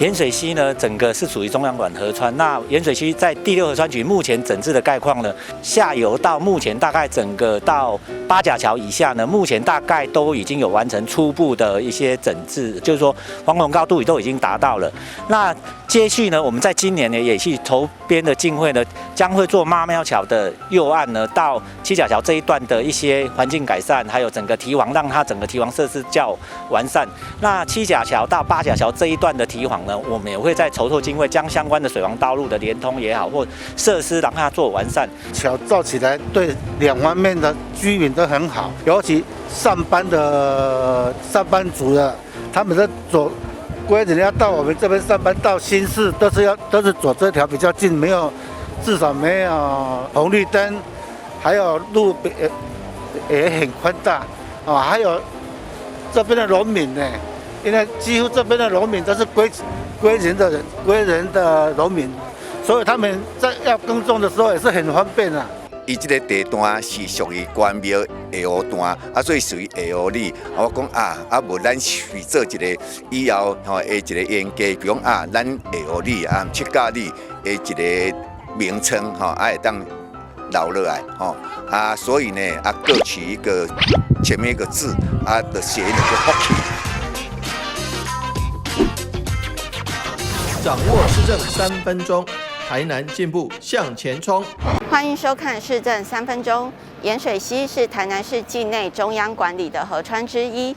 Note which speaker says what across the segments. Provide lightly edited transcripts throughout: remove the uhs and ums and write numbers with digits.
Speaker 1: 盐水溪呢，整个是属于中央管河川。那盐水溪在第六河川局目前整治的概况呢，下游到目前大概整个到八甲桥以下呢，目前大概都已经有完成初步的一些整治，就是说防洪高度也都已经达到了。那接续呢，我们在今年呢也是筹编的经费呢，将会做妈庙桥的右岸呢到七甲桥这一段的一些环境改善，还有整个堤防，让它整个堤防设施较完善。那七甲桥到八甲桥这一段的堤防呢，我们也会在筹措经费，将相关的水防道路的连通也好，或设施让它做完善。
Speaker 2: 桥造起来对两方面的居民都很好，尤其上班的上班族的，他们在走，归仁要到我们这边上班到新市，都是走这条比较近，没有至少没有红绿灯，还有路也很宽大啊，还有这边的农民呢，因为几乎这边的农民都是归仁的农民，所以他们在要耕种的时候也是很方便啊。
Speaker 3: 伊這個地段是屬於關廟下湖段，啊，所以屬於下湖里。啊，我講啊，啊無咱去做一個以後吼的一個研究，比如講啊，咱下湖里啊七甲里的一個名稱吼，啊會當留落來吼。啊，所以呢，啊各取一個前面一個字，啊，就寫一個福氣。
Speaker 4: 掌握市政3分鐘，台南進步向前衝。
Speaker 5: 歡迎收看市政三分鐘。鹽水溪是台南市境內中央管理的河川之一。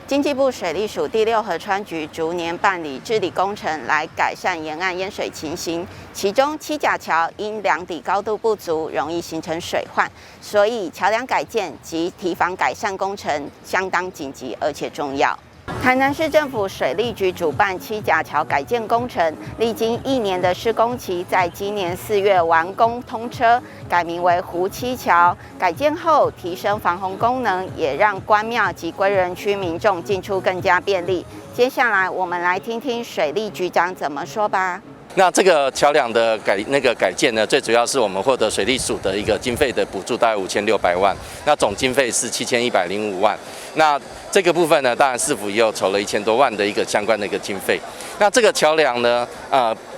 Speaker 5: 經濟部水利署第六河川局逐年辦理治理工程，來改善沿岸淹水情形。其中七甲橋因梁底高度不足，容易形成水患，所以橋梁改建及堤防改善工程相當緊急而且重要。台南市政府水利局主辦七甲橋改建工程，歷經1年的施工期，在今年4月完工通車，改名為湖七橋。改建後提升防洪功能，也讓關廟及歸仁區民眾進出更加便利。接下來我們來聽聽水利局長怎麼說吧。
Speaker 6: 那這個橋梁的改建呢，最主要是我們獲得水利署的一個經費的補助，大概5600萬，那總經費是7105萬。那這個部分呢，當然市府也有籌了1000多萬的一個相關的一個經費。那這個橋梁呢，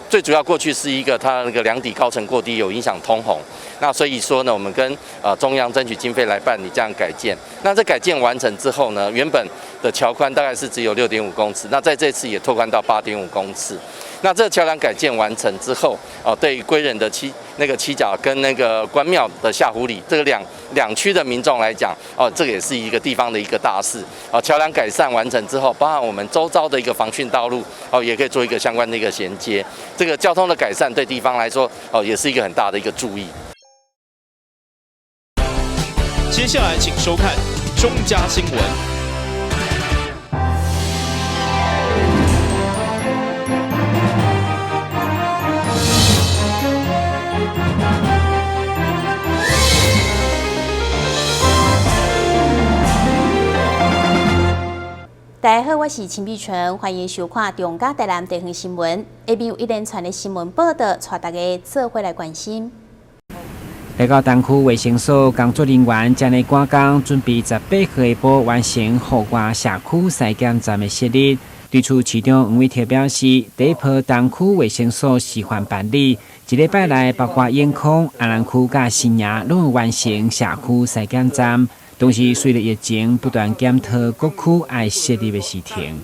Speaker 6: 最主要過去是一個它那個梁底高層過低，有影響通洪。那所以說呢，我們跟中央爭取經費來辦理這樣改建。那這改建完成之後呢，原本的橋寬大概是只有6.5公尺，那在這次也拓寬到8.5公尺。那這個橋梁改建完成之後，哦，對於歸仁的七甲跟那個關廟的下湖里這個兩區的民眾來講，哦，這個也是一個地方的一個大事。哦，橋梁改善完成之後，包含我們周遭的一個防汛道路，哦，也可以做一個相關的一個銜接。這個交通的改善對地方來說，哦，也是一個很大的一個注意。
Speaker 7: 接下來請收看中嘉新聞。
Speaker 8: 大家好，我是陳碧純，歡迎收看中嘉台南地方新聞。下面有一連串的新聞報道，帶大家做伙來關心。
Speaker 9: 來到東區衛生所工作人員正咧趕工，準備18號下晡完成戶外社區篩檢站的設立。對此，市長黃偉哲表示，第一波東區衛生所示範辦理，一禮拜內包括永康、安南區佮新營攏會完成社區篩檢站。同時，隨著疫情不斷檢討各區愛設立的事情。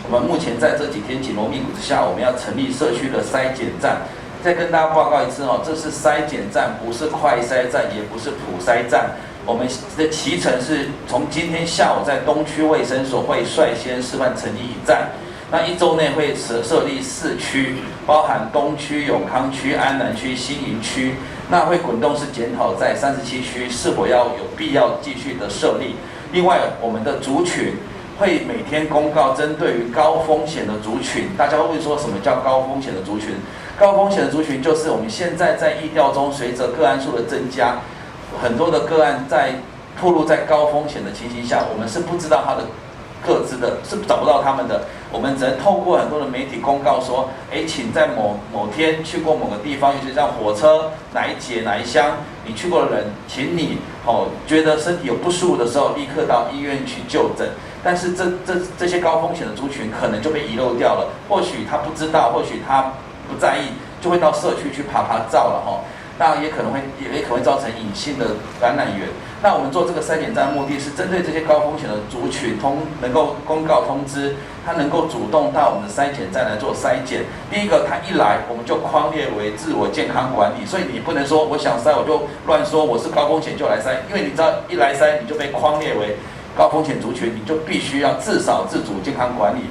Speaker 10: 我們目前在這幾天緊鑼密鼓之下，我們要成立社區的篩檢站。再跟大家報告一次哦，這是篩檢站，不是快篩站，也不是普篩站。我們的期程是從今天下午在東區衛生所會率先示範成立一站，那一周內會設立4區，包含東區、永康區、安南區、新營區。那會滾動式檢討在37區是否要有必要繼續的設立。另外，我們的族群會每天公告針對於高風險的族群，大家會說什麼叫高風險的族群？高風險的族群就是我們現在在疫調中，隨著個案數的增加，很多的個案在暴露在高風險的情形下，我們是不知道他的個資的，是找不到他們的。我們只能透過很多的媒體公告說，哎，請在某某天去過某個地方，尤其像火車哪一節哪一廂，你去過的人，請你覺得身體有不舒服的時候，立刻到醫院去就診。但是這些高風險的族群可能就被遺漏掉了。或許他不知道，或許他不在意，就會到社區去趴趴走了哈。那也可能會造成隱性的感染源。那我們做這個篩檢站目的是針對這些高風險的族群，能夠公告通知，他能夠主動到我們的篩檢站來做篩檢。第一個，他一來我們就匡列為自我健康管理，所以你不能說我想篩我就亂說我是高風險就來篩，因為你知道一來篩你就被匡列為高風險族群，你就必須要至少自主健康管理。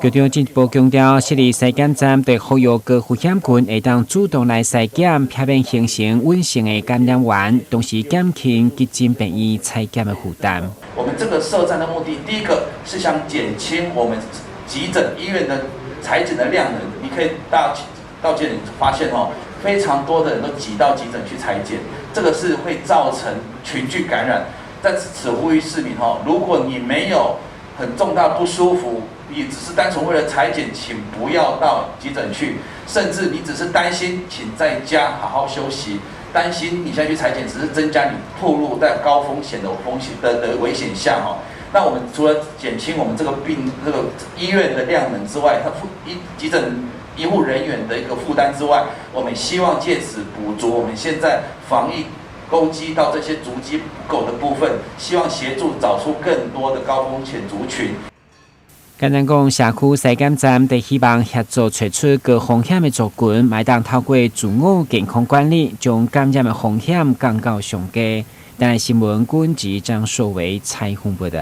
Speaker 9: 局長進一步強調，設立篩檢站對呼籲高風險群會當主動來篩檢，避免形成隱性的感染源，同時減輕急診病院採檢的負擔。
Speaker 10: 我們這個設站的目的，第一個是想減輕我們急診醫院的採檢的量能。你可以到急診發現哦，非常多的人都擠到急診去採檢，這個是會造成群聚感染。在此呼籲市民哦，如果你沒有很重大不舒服，你只是單純為了採檢，請不要到急診去。甚至你只是擔心，請在家好好休息。擔心你現在去採檢，只是增加你暴露在高風險的風險的危險下哈。那我們除了減輕我們這個病這個醫院的量能之外，它負醫急診醫護人員的一個負擔之外，我們希望借此補足我們現在防疫勾稽到這些足跡不夠的部分，希望協助找出更多的高風險族群。
Speaker 9: 簡單講，社區篩檢站佇希望協助揣出高風險的族群，會當透過自我健康管理，將感染的風險降到上低。台視新聞軍記張碩維採訪報道。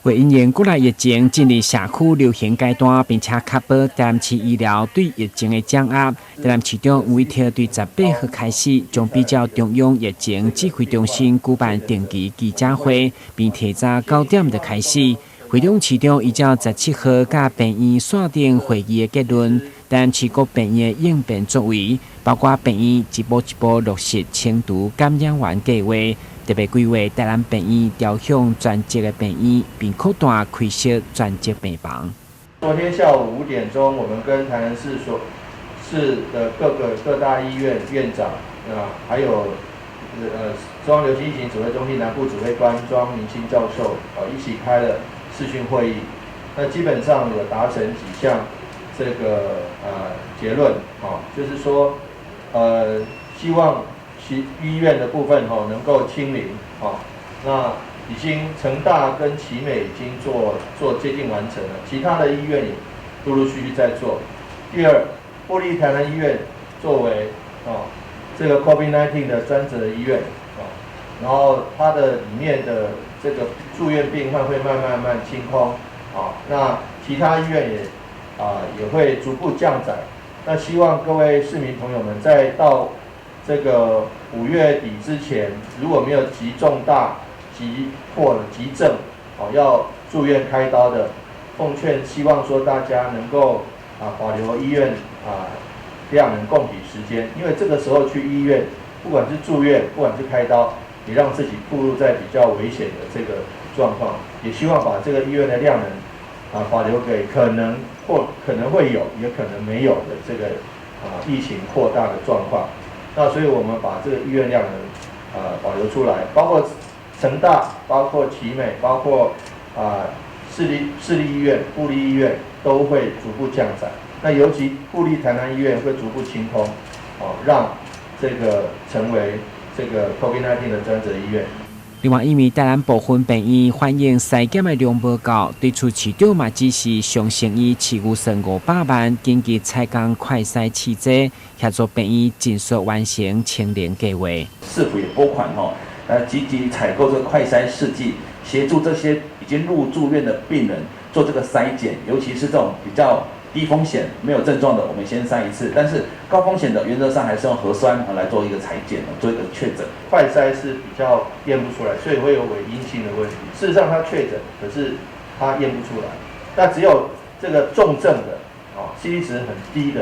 Speaker 9: 為因應國內疫情進入社區流行階段，並且確保台南市醫療對疫情的掌握，台南市長黃偉哲對18號開始，將比照中央疫情指揮中心舉辦定期記者會，並提早9點就開始。會中市長依照17號佮病院線頂會議的結論，台南市各病院的應變作為，包括病院一步一步落實清除感染源計劃。特別規劃台南病院調向專責的病院，並擴大開設專責病房。
Speaker 11: 昨天下午5點鐘，我們跟台南市所市的各個各大醫院院長啊，還有中央流行疫情指揮中心南部指揮官莊明清教授啊，一起開了視訊會議。那基本上有達成幾項這個結論啊，就是說希望其醫院的部分吼能夠清零，那已經成大跟奇美已經做接近完成了，其他的醫院也陸陸續續在做。第二，部立台南醫院作為這個 COVID-19 的專責醫院啊，然後它的裡面的這個住院病患會慢慢慢清空啊，那其他醫院也會逐步降載。那希望各位市民朋友們在到這個5月底之前，如果沒有急重大、急迫急症，哦要住院開刀的，奉勸希望說大家能夠保留醫院量能供給時間，因為這個時候去醫院，不管是住院，不管是開刀，你讓自己暴露在比較危險的這個狀況，也希望把這個醫院的量能保留給可能或可能會有，也可能沒有的這個疫情擴大的狀況。那所以我們把這個醫院量能保留出來，包括成大、包括奇美、包括市立醫院、部立醫院都會逐步降載。那尤其部立台南醫院會逐步清空，哦，讓這個成為這個 COVID-19 的專責醫院。
Speaker 9: 另外，因為台南部分病院反映篩檢的量無夠，對此市長嘛指示長生醫市預算500萬，緊急採購快篩試劑，協助病院盡速完成清零計劃。
Speaker 10: 市府也撥款吼，來積極採購這個快篩試劑，協助這些已經入住院的病人做這個篩檢，尤其是這種比較低風險、沒有症狀的，我們先篩一次；但是高風險的，原則上還是用核酸來做一個採檢，做一個確診。
Speaker 11: 快篩是比較驗不出來，所以會有偽陰性的問題。事實上，他確診，可是他驗不出來。那只有這個重症的，哦，CT 值很低的，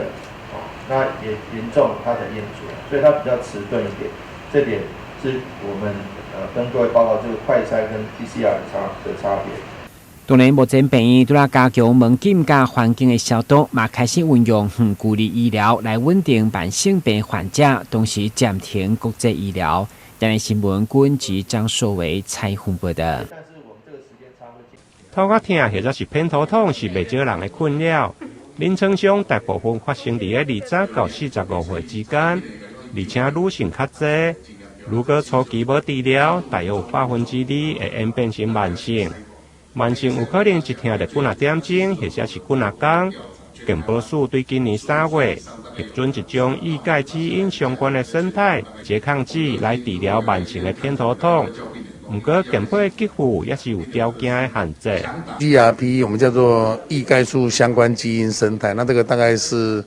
Speaker 11: 哦，那也嚴重，他才驗不出來，所以他比較遲鈍一點。這點是我們跟各位報告這個快篩跟 PCR 的差別。
Speaker 9: 當然，目前病院除了加強門診佮環境的消毒，嘛開始運用遠距離醫療來穩定慢性病患者，同時暫停國際醫療。台視新聞軍記張碩維採訪報道。
Speaker 12: 頭殼疼或者是偏頭痛是袂少人的困擾。臨床上大部分發生佇咧20到45歲之間，而且女性較濟。如果初期無治療，大約有2%會演變成慢性。慢性有可能一疼就幾若點鐘，或者是幾若工。健保署對今年3月核准一種與鈣基因相關的胜肽拮抗劑來治療慢性的偏頭痛。毋過健保的給付也是有條件的限制。
Speaker 13: GRP 我們叫做異鈣素相關基因胜肽，那這個大概是，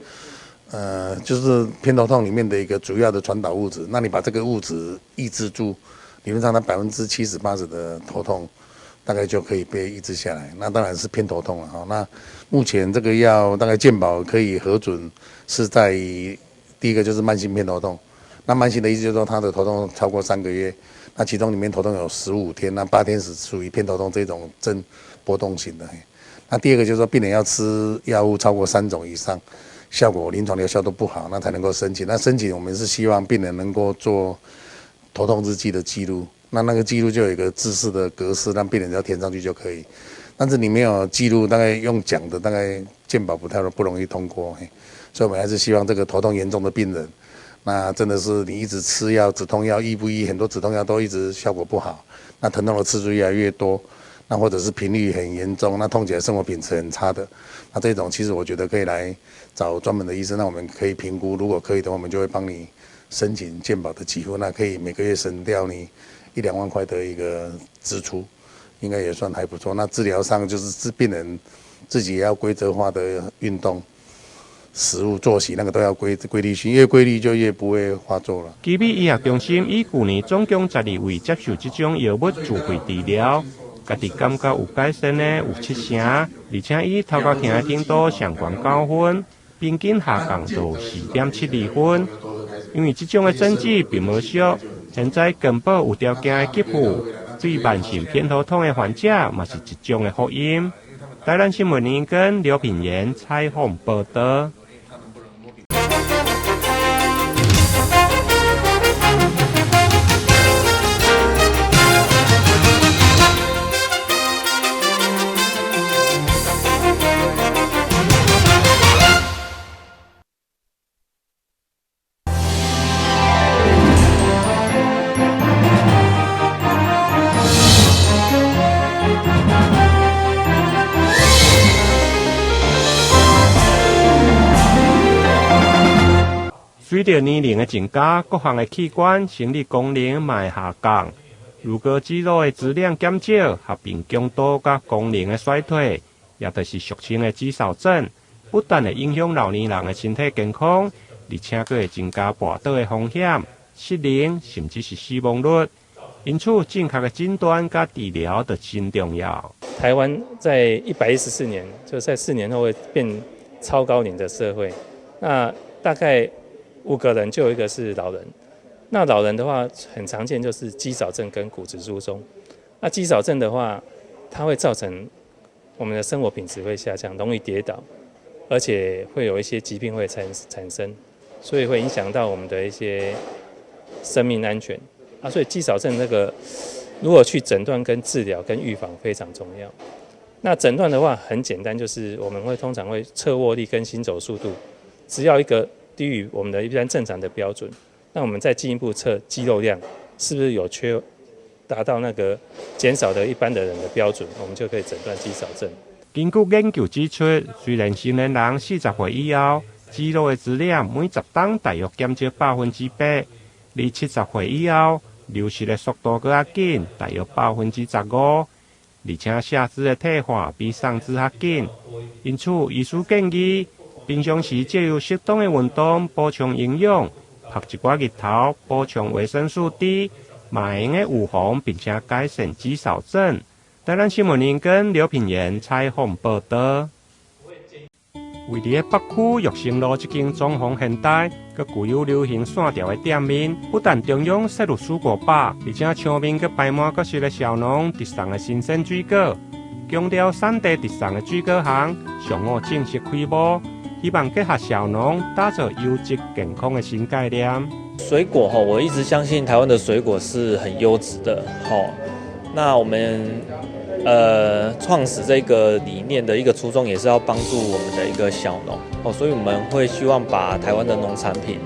Speaker 13: 就是偏頭痛裡面的一個主要的傳導物質。那你把這個物質抑制住，理論上它70%、80%的頭痛大概就可以被抑制下來。那當然是偏頭痛了哈。那目前這個藥大概健保可以核准，是在第一個就是慢性偏頭痛。那慢性的意思就是說，他的頭痛超過3個月。那其中裡面頭痛有15天，那8天是屬於偏頭痛這種正波動型的。那第二個就是說，病人要吃藥物超過三種以上，效果臨床療效都不好，那才能夠申請。那申請我們是希望病人能夠做頭痛日記的記錄，那那個記錄就有一個制式的格式，讓病人只要填上去就可以。但是你沒有記錄，大概用講的，大概健保不太不容易通過。所以我們還是希望這個頭痛嚴重的病人。那真的是你一直吃藥止痛藥醫不醫？很多止痛藥都一直效果不好，那疼痛的次數越來越多，那或者是頻率很嚴重，那痛起來生活品質很差的，那這種其實我覺得可以來找專門的醫生，那我們可以評估，如果可以的話，我們就會幫你申請健保的給付，那可以每個月省掉你一兩萬塊的一個支出，應該也算還不錯。那治療上就是治病人自己也要規則化的運動。食物作息那個都要規律性，越規律就越不會發作了。
Speaker 12: 奇美醫學中心以舊年總共12位接受這種藥物自費治療，家己感覺有改善的有七成，而且以頭殼疼的程度上懸9分，平均下降到4.72分。因為這種的診治並無俗，現在健保有條件的給付，對慢性偏頭痛的患者嘛是一種的福音。台南新聞林跟劉品言採訪報道。隨著年齡的增加，各項的器官生理功能嘛會下降。如果肌肉的質量減少，合併強度佮功能的衰退，也就是俗稱的肌少症，不但會影響老年人的身體健康，而且閣會增加跋倒的風險、失能，甚至是死亡率。因此，正確的診斷佮治療就真重要。
Speaker 14: 台灣在114年，就在4年後會變超高齡的社會。那大概5個人就有一個是老人。那老人的話，很常見就是肌少症跟骨質疏鬆。那肌少症的話，它會造成我們的生活品質會下降，容易跌倒，而且會有一些疾病會產生，所以會影響到我們的一些生命安全。啊，所以肌少症這個如果去診斷跟治療跟預防非常重要。那診斷的話很簡單，就是我們會通常會測握力跟行走速度，只要一個低於我們的一般正常的標準，那我們再進一步測肌肉量是不是有缺達到那個減少的一般的人的標準，我們就可以診斷肌少症。
Speaker 12: 根據研究指出，雖然成年人40歲以後，肌肉的質量每10當大約減少8%，而70歲以後，流失的速度閣較緊，大約15%。而且下肢的退化比上肢較緊，因此醫師建議，平常時藉由適當的運動補充營養，曝一寡日頭，補充維生素 D，嘛會用得預防並且改善肌少症。台南新聞林跟劉品言採訪報道。位佇咧北區育成路這間裝潢現代、閣具有流行線條的店面，不但中央設有水果吧，而且牆面閣擺滿各式的小農直送的新鮮水果，強調產地直送的水果行上午正式開幕，希望結合小農打造優質健康的新概念。
Speaker 15: 水果哈，我一直相信台灣的水果是很優質的，吼。那我們創始這個理念的一個初衷，也是要幫助我們的一個小農哦，所以我們會希望把台灣的農產品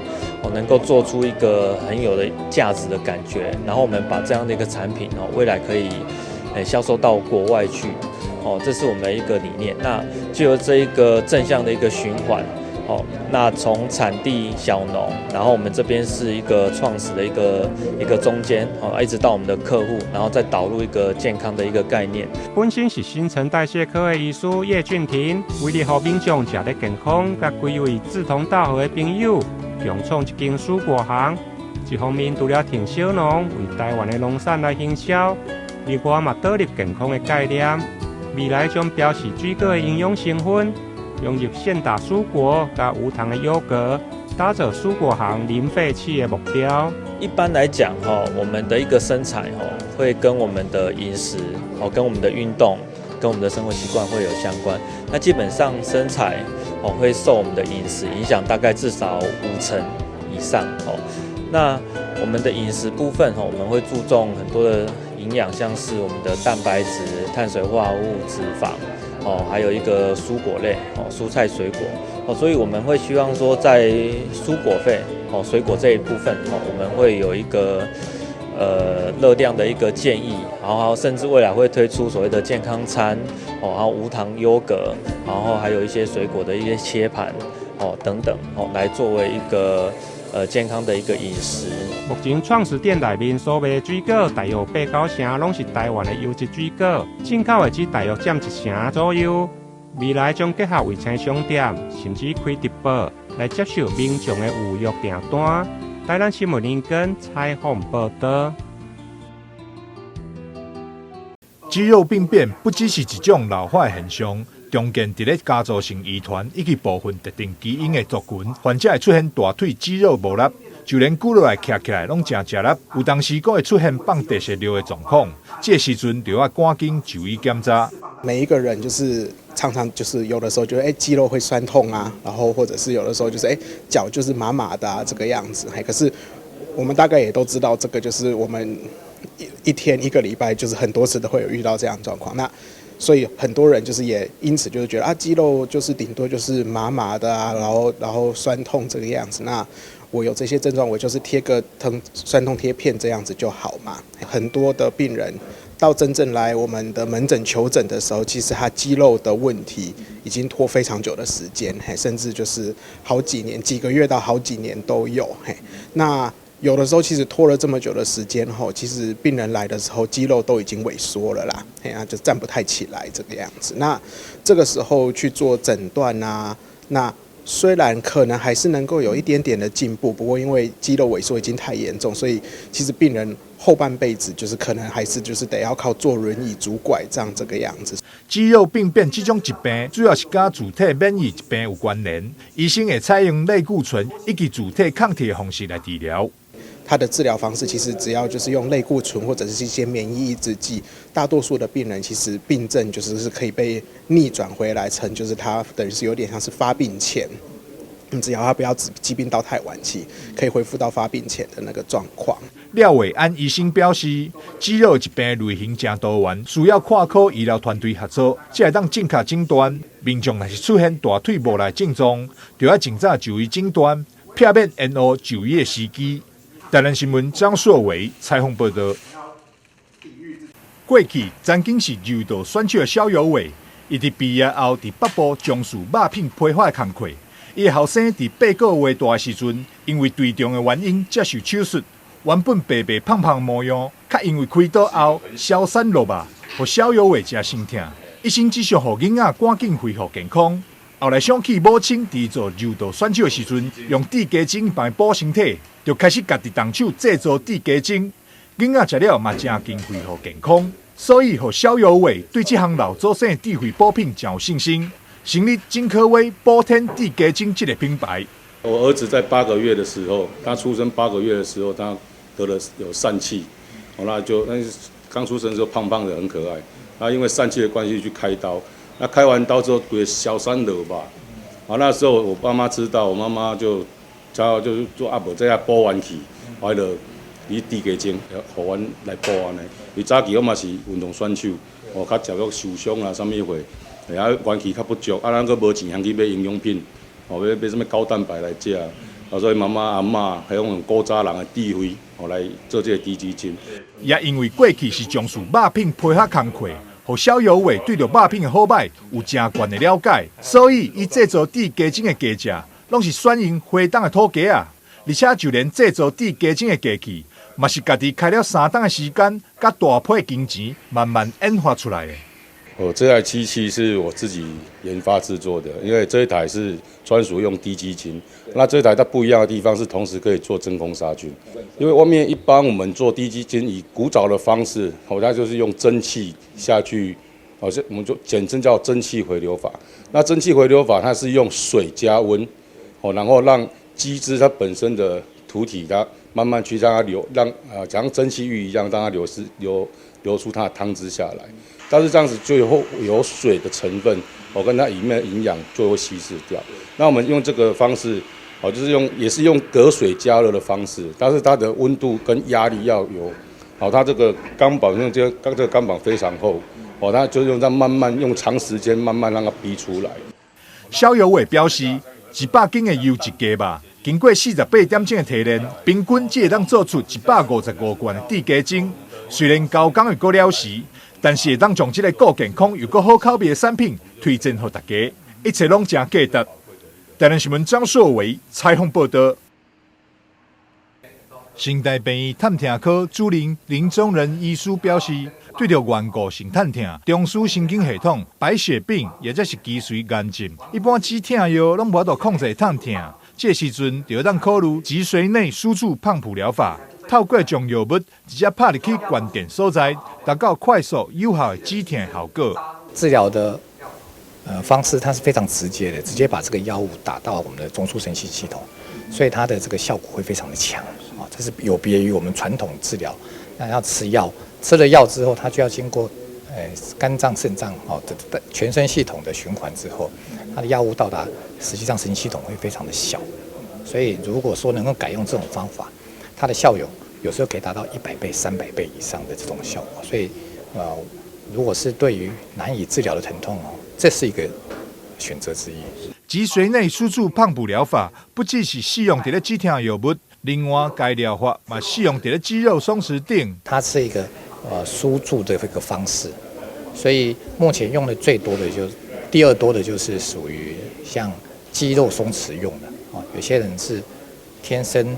Speaker 15: 哦，能夠做出一個很有的價值的感覺，然後我們把這樣的一個產品哦，未來可以銷售到國外去哦，這是我們的一個理念。那就由這一個正向的一個循環。哦，那從產地小農，然後我們這邊是一個創始的一個中間，哦，一直到我們的客戶，然後再導入一個健康的一個概念。
Speaker 12: 本身是新陳代謝科的醫師葉俊廷，為了予民眾食得健康，佮幾位志同道合的朋友，共創一間蔬果行。一方面除了挺小農，為台灣的農產來行銷，另外嘛導入健康的概念，未來將標示水果的營養成分。融入現打蔬果佮無糖的優格，打造蔬果行零廢棄的目標。
Speaker 15: 一般來講，哈，我們的一個身材，哈，會跟我們的飲食，哦，跟我們的運動，跟我們的生活習慣會有相關。那基本上身材，哦，會受我們的飲食影響，大概至少5成以上，哦。那我們的飲食部分，哈，我們會注重很多的營養，像是我們的蛋白質、碳水化合物、脂肪。哦，還有一個蔬果類，哦，蔬菜水果，哦，所以我們會希望說，在蔬果費，哦，水果這一部分，哦，我們會有一個熱量的一個建議，然後甚至未來會推出所謂的健康餐，哦，然後無糖優格，然後還有一些水果的一些切盤，哦，等等，哦，來作為一個健康的一個飲食。
Speaker 12: 目前創始店內面所賣的水果，大約八九成攏是台灣的優質水果，進口的只大約佔1成左右。未來將結合衛生商店，甚至開直播來接受民眾的預約訂單。台南新聞林根採訪報道。
Speaker 16: 肌肉病變不只是一種老化現象，常見佇咧家族性遺傳以及部分特定基因的族群，患者會出現大腿肌肉無力，就連久落來徛起來攏誠吃力，有當時閣會出現放白色尿的狀況。這個時陣就要趕緊就醫檢查。
Speaker 17: 每一個人就是常常就是有的時候覺得肌肉會痠痛啊，然後或者是有的時候就是腳就是麻麻的啊這個樣子。可是我們大概也都知道，這個就是我們一天一個禮拜就是很多次都會有遇到這樣狀況。那所以很多人就是也因此就是覺得啊，肌肉就是頂多就是麻麻的啊，然後痠痛這個樣子。那我有這些症狀，我就是貼個疼痠痛貼片這樣子就好嘛。很多的病人到真正來我們的門診求診的時候，其實他肌肉的問題已經拖非常久的時間，嘿，甚至就是好幾年、幾個月到好幾年都有，嘿。那有的時候其實拖了這麼久的時間後，其實病人來的時候肌肉都已經萎縮了啦，嘿啊，就站不太起來這個樣子。那這個時候去做診斷啊，那雖然可能還是能夠有一點點的進步，不過因為肌肉萎縮已經太嚴重，所以其實病人後半輩子就是可能還是就是得要靠坐輪椅、拄拐杖這個樣子。
Speaker 16: 肌肉病變這種疾病，主要是佮自體免疫疾病有關聯，醫生會採用類固醇以及自體抗體的方式來治療。
Speaker 17: 它的治療方式其實只要就是用類固醇或者是一些免疫抑制劑，大多數的病人其實病症就是可以被逆轉回來成就是他等於是有點像是發病前，只要他不要疾病到太晚期，可以恢復到發病前的那個狀況。
Speaker 16: 廖偉安醫生表示，肌肉疾病類型誠多元，需要跨科醫療團隊合作，才會當正確診斷。民眾若是出現大腿無力症狀，就要盡早就醫診斷，避免延誤就醫的時機。台南新聞張碩偉採訪報道。過去曾經是柔道選手的蕭有偉，伊佇畢業後佇北部從事肉品批發的工課。伊的後生佇8個月大的時陣，因為墜重的原因接受手術，原本白白胖胖的模樣，卻因為開刀後消瘦落肉，予蕭有偉誠心疼。醫生只想予囡仔趕緊恢復健康。後來想起母親佇做柔道選手的時陣，用滴雞精幫伊補身體，就開始家己動手製作滴雞精。囡仔食了嘛誠緊恢復健康，所以予蕭有偉對這項老祖先的智慧補品誠有信心，成立金科威補天滴雞精這個品牌。
Speaker 18: 我兒子在八個月的時候，他出生八個月的時候，他得了有疝氣，哦，那就那剛出生的時候胖胖的很可愛，那因為疝氣的關係去開刀。那開完刀之後，規消瘦落肉，啊，那時候我爸媽知道，我媽媽就叫就是做阿伯這樣補完氣，完了伊滴雞精，予阮來補按呢。伊早期我嘛是運動選手，哦，較食欲受傷啊，啥物貨，啊元氣較不足，啊咱閣無錢通去買營養品，哦買買啥物高蛋白來食，啊所以媽媽阿嬤還用古早人的智慧，哦來做這個滴雞精。
Speaker 16: 也因為過去是從事肉品批發工課，予蕭有偉對著肉品的好䆀有誠懸的了解，所以伊製作滴雞精的雞隻，攏是選用花東的土雞仔，而且就連製作滴雞精的機器，嘛是家己開了3冬的時間，佮大批金錢慢慢研發出來的。
Speaker 18: 哦，這台機器是我自己研發製作的，因為這一台是專屬用滴雞精。那這台它不一樣的地方是同時可以做真空殺菌。因為外面一般我們做滴雞精以古早的方式，哦，它就是用蒸汽下去，哦，這我們就簡稱叫蒸汽回流法。那蒸汽回流法它是用水加溫，哦，然後讓雞隻它本身的塗體它慢慢去讓它流，讓啊像蒸汽浴一樣，讓它流失流流出它的湯汁下來。但是這樣子最後有水的成分，哦，跟它裡面的營養就會稀釋掉。那我們用這個方式，哦，就是用也是用隔水加熱的方式，但是它的溫度跟壓力要有，好，它這個鋼板用這個這個鋼板非常厚，哦，它就用這樣慢慢用長時間慢慢讓它逼出來。
Speaker 16: 蕭有偉表示，100斤的優質雞肉，經過48點鐘的提煉，平均只會當做出155罐的滴雞精。雖然交工會閣了時，但是會當將這个顧健康又閣好口味的產品推薦予大家，一切攏誠價值。台南新聞張碩偉採訪報導。成大病院疼痛科主任林宗仁醫師表示，對著頑固性疼痛、中樞神經系統、白血病，或者是脊髓癌症，一般止疼藥攏無法度控制疼痛。這時陣就當考慮脊髓內輸注胖普療法，透過將藥物直接拍入去關鍵所在，達到快速有效的止疼效果。
Speaker 19: 治療的方式，它是非常直接的，直接把這個藥物打到我們的中樞神經系統，所以它的這個效果會非常的強啊。這是有別於我們傳統治療，那要吃藥，吃了藥之後，它就要經過肝臟、腎臟哦的全身系統的循環之後，它的藥物到達，實際上神經系統會非常的小，所以如果說能夠改用這種方法，它的效用有時候可以達到100倍、300倍以上的這種效果。所以，如果是對於難以治療的疼痛哦，這是一個選擇之一。
Speaker 16: 脊髓內輸注胖普療法不只是使用佇咧止疼藥物，另外該療法嘛使用佇咧肌肉鬆弛頂。
Speaker 19: 它是一個輸注的一個方式，所以目前用的最多的就第二多的就是屬於像肌肉鬆弛用的啊，有些人是天生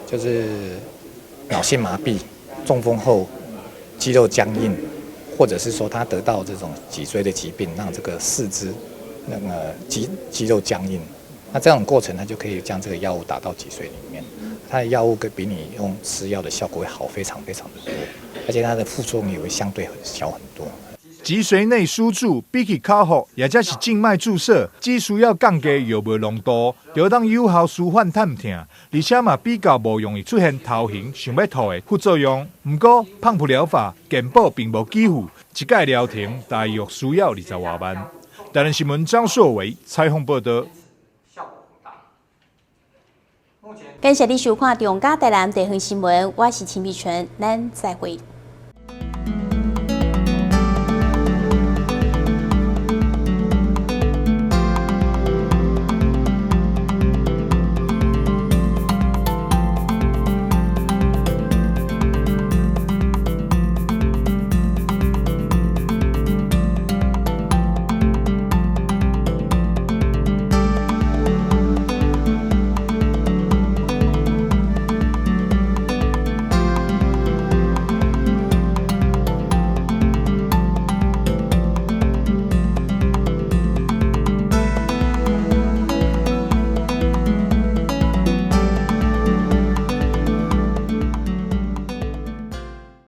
Speaker 19: 就是腦性麻痹、中風後肌肉僵硬，或者是說他得到這種脊椎的疾病，讓這個四肢那個肌肉僵硬，那這種過程，他就可以將這個藥物打到脊髓裡面，它的藥物會比你用吃藥的效果會好非常非常的多，而且它的副作用也會相對很小很多。
Speaker 16: 脊髓內輸注比起口服，或者是靜脈注射，只需要降低藥物濃度，就當有效舒緩疼痛，而且嘛比較無容易出現頭暈、想欲吐的副作用。毋過，胖普療法健保並無給付，一擺療程大約需要20外萬。台南新聞張碩偉採訪報導。
Speaker 8: 感謝你收看《中嘉台南地方新聞》，我是秦美純，咱再會。